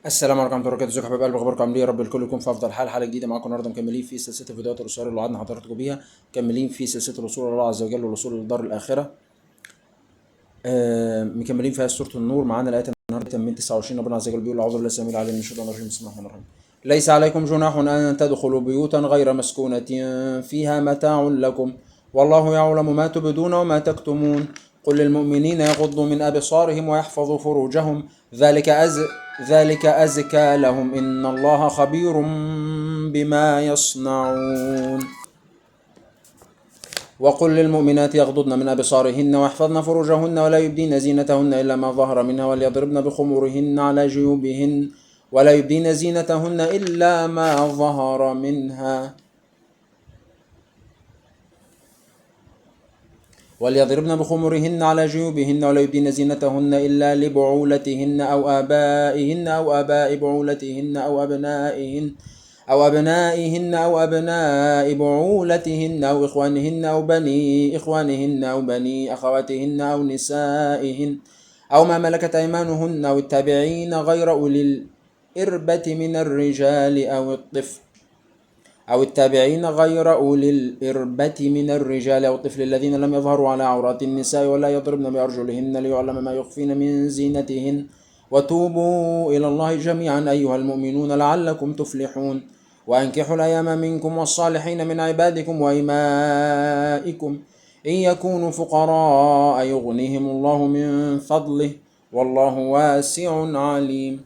السلام عليكم ورحمة الله وبركاته. ازيكم يا حبايب قلبي، اخباركم عاملين ايه؟ يا رب الكل يكون في افضل حال. حلقة جديدة معاكم النهارده، مكملين في سلسلة الفيديوهات القصيرة اللي وعدنا حضراتكم بيها، مكملين في سلسلة الوصول الى الله عز وجل والوصول للدار الاخرة. مكملين فيها سورة النور. معانا الايه النهارده من 29. ربنا عز وجل بيقول: اعوذ بالله السميع العليم من الشيطان الرجيم، بسم الله الرحمن الرحيم. ليس عليكم جناح ان تدخلوا بيوتا غير مسكونة فيها متاع لكم والله يعلم ما تبدون وما تكتمون. قل للمؤمنين يغضوا من أبصارهم ويحفظوا فروجهم ذلك أزكى لهم إن الله خبير بما يصنعون. وقل للمؤمنات يغضضن من أبصارهن ويحفظن فروجهن ولا يبدين زينتهن إلا ما ظهر منها وليضربن بخمورهن على جيوبهن ولا يبدين زينتهن إلا ما ظهر منها وليضربن بخمرهن على جيوبهن ولا يبدين زينتهن إلا لبعولتهن أو آبائهن أو آباء بعولتهن أو أبنائهن أو أبناء بعولتهن أو إخوانهن أو بني إخوانهن أو بني أخواتهن أو نسائهن أو ما ملكت أيمانهن أو التابعين غير أولي الإربة من الرجال أو الطفل أو التابعين غير أولي الإربة من الرجال أو الطفل الذين لم يظهروا على عورات النساء ولا يضربن بأرجلهن ليعلم ما يخفين من زينتهن وتوبوا إلى الله جميعا أيها المؤمنون لعلكم تفلحون. وأنكحوا الأيام منكم والصالحين من عبادكم وإمائكم إن يكونوا فقراء يغنيهم الله من فضله والله واسع عليم.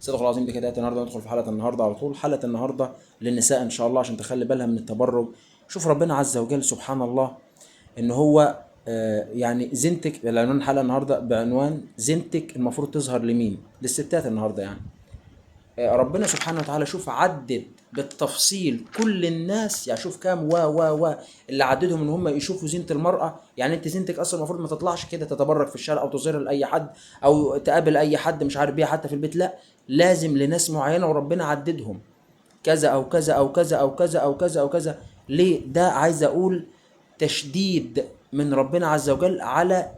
صدق العظيم. دي كده النهارده ندخل في حلقة النهارده على طول. حلقة النهارده للنساء ان شاء الله، عشان تخلي بالها من التبرج. شوف ربنا عز وجل سبحان الله ان هو يعني زينتك. العنوان الحلقة النهارده بعنوان زينتك المفروض تظهر لمين؟ للستات النهارده يعني. ربنا سبحانه وتعالى شوف عدد بالتفصيل كل الناس، يعني شوف كام و و و اللي عددهم ان هم يشوفوا زينة المرأة. يعني انت زينتك اصلا المفروض ما تطلعش كده تتبرج في الشارع او تظهر لاي حد او تقابل اي حد مش عارف بيها حتى في البيت، لا، لازم لناس معينة وربنا عددهم كذا او كذا او كذا او كذا او كذا او كذا. ليه ده؟ عايز اقول تشديد من ربنا عز وجل على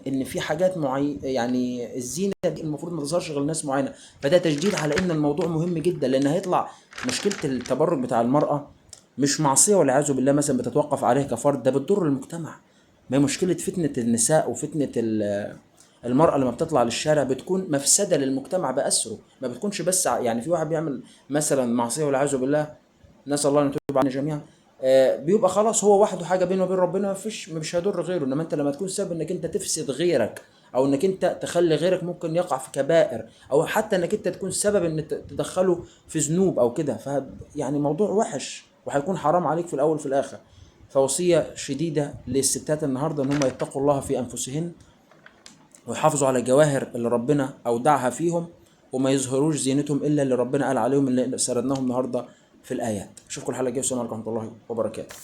ان في حاجات معينة، يعني الزينة دي المفروض ما تظهرش غير لناس معينة. فده تشديد على ان الموضوع مهم جدا، لان هيطلع مشكلة التبرج بتاع المراة مش معصية والعياذ بالله مثلا بتتوقف عليها كفرد، ده بتضر المجتمع. ما هي مشكلة فتنة النساء وفتنة المرأة لما بتطلع للشارع بتكون مفسدة للمجتمع بأسره، ما بتكونش بس يعني في واحد بيعمل مثلا معصية والعياذ بالله، نسأل الله أن يتوب علينا جميعا، بيبقى خلاص هو وحده حاجة بينه وبين ربنا، ما فيش، مش هيضر غيره. انما انت لما تكون سبب انك انت تفسد غيرك، او انك انت تخلي غيرك ممكن يقع في كبائر، او حتى انك انت تكون سبب ان تدخله في ذنوب او كده، ف يعني موضوع وحش وهيكون حرام عليك في الاول وفي الاخر. فوصية شديدة للستات النهارده ان هم يتقوا الله في انفسهن ويحافظوا على الجواهر اللي ربنا اودعها فيهم، وما يظهروش زينتهم الا اللي ربنا قال عليهم اللي سردناهم النهارده في الايات. اشوفكم الحلقة الجاية، والسلام عليكم ورحمة الله وبركاته.